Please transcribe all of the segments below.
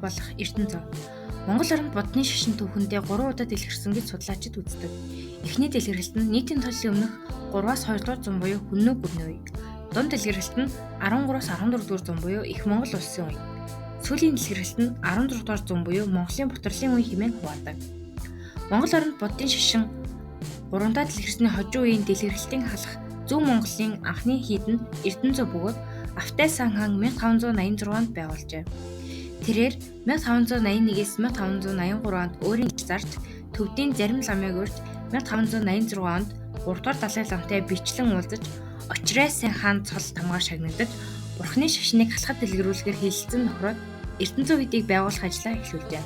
болох Эрдэнэзуу. Монгол оронд Буддын шашин түүхэндээ 3 удаа дэлгэрсэн гэж судлаачид үздэг. Эхний дэлгэрэлт нь нийтийн толлын өмнөх 3-аас 2 дугаар зуун буюу Хүннү гүрний үе. Дунд дэлгэрэлт нь 13-аас 14 дугаар зуун буюу Их Монгол улсын үе. Сүүлийн дэлгэрэлт нь 16 дугаар зуун буюу Монголын бутарлын үе хэмээн хуваадаг. Монгол оронд Буддын шашин 3 удаа дэлгэрсний хожим үеийн дэлгэрэлтийн халах Зүүн Монголын анхны хийд нь Эрдэнэзуу бөгөөд Автай сан хаан 1586 онд байгуулжээ. Тэрээр 1581-ээс 1583 онд өөрийн зарж төвдийн зарим ламыг урьж 1586 онд 3 дугаар Далай ламтай бичлэн уулзаж Очрай сайн хаан цол тамгаар шагнагдаж Бурхны шашныг халахад дэлгэрүүлэхээр хэлэлцэн нохроод Эрдэнэзуу хийдийг байгуулах ажлаа эхлүүлжээ.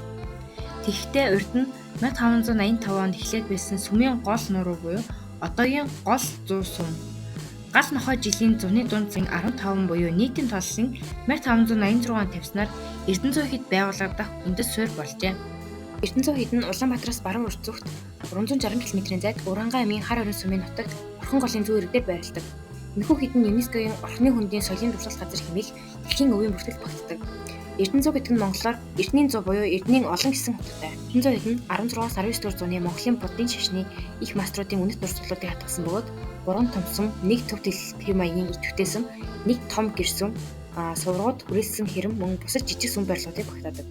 Тэгэхдээ урд нь 1585 онд эхлээд байсан сүмийн гол нуруу буюу одоогийн гол зуу сүм Гал нохой жилийн зуны дунд сарын 15 буюу нийтийн толлын 1586 онд тавьснаар Эрдэнэзуу хийд байгуулагдах үндэс суурь болжээ. Эрдэнэзуу хийд нь Улаанбаатараас баруун урт зүгт 360 км-ийн зайд Уранга аймгийн Хар орон сүмийн нутагт Орхон голын зүүн эрэг дээр байрладаг. Энэхүү хийд нь ЮНЕСКО-ийн Орхоны хөндийн соёлын дурсгал газар хэмээх дэлхийн өвийн бүртгэлд багтдаг. Эрдэнэзуу гэдэг нь монголоор Эрдэнийн зуу буюу Эрдэнийн олон гэсэн утгатай. Эрдэнэзуу хийд нь 16-аас 19 дугаар зууны Монголын Буддын шашны их маструудын үнэт дурсгалуудыг хадгалсан бөгөөд 3 том сүм, 1 төв дэлхий маягийн идэвхтэй сүм, 1 том гэр сүм, суврууд хүрээлсэн хэрэм мөн бусад жижиг сүм барилгуудыг багтаадаг.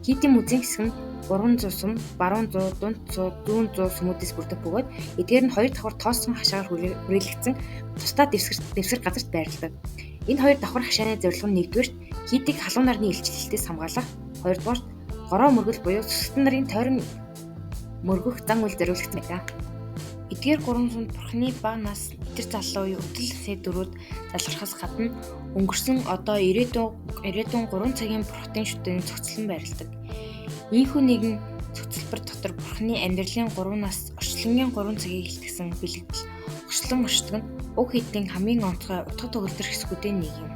Хийдийн музейн хэсэг нь 300 сүм, баруун зуу, дунд зуу, зүүн зуу сүмүүдээс бүрдэх бөгөөд эдгээр нь хоёр давхар тоосон хашаагаар хүрээлэгдсэн тусдаа дэвсгэр газарт байрладаг. Энэ хоёр давхар хашааны зорилго нь нэгдүгээрт хийдийг халуун нарны илчлэлтээс хамгаалах, хоёрдугаарт гороо мөргөл буюу сүсгэн нарын тойрон мөргөх зан үйл зориулагдсан байлаа. Эдгээр гурван сүмд Бурханы бага нас итэр залуу үе үдэл насны дөрүүд залрахаас гадна өнгөрсөн одоо ирээдүйн 3 цагийн Бурхадын шүтэн цогцлон байрладаг. Ийнхүү нэгэн цогцлбор дотор Бурханы амьдралын 3 нас орчлонгийн 3 цагийг илтгэсэн бэлэгдэл орчлон оршдог нь уг хийдийн хамгийн онцгой утга төгөлдөр хэсгүүдийн нэг юм.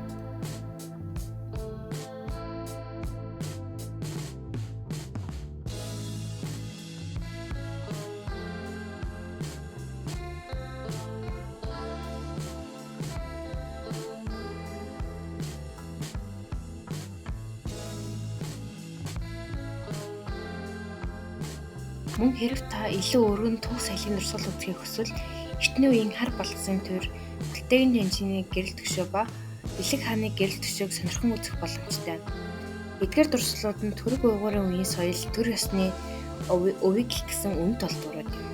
Мөн хэрэв та илүү өргөн түүх соёлын дурсгал үзэхийг хүсвэл эртний үеийн хар балгасан төр, Бэлтээгийн жанжины гэрэл төгшөө ба Бэлэг хааны гэрэл төшөөг сонирхон үзэх боломжтой. Эдгээр дурсгалууд нь Түрэг уйгурын үеийн соёл, төр ёсны өвийг илтгэсэн үнэт олдворууд юм.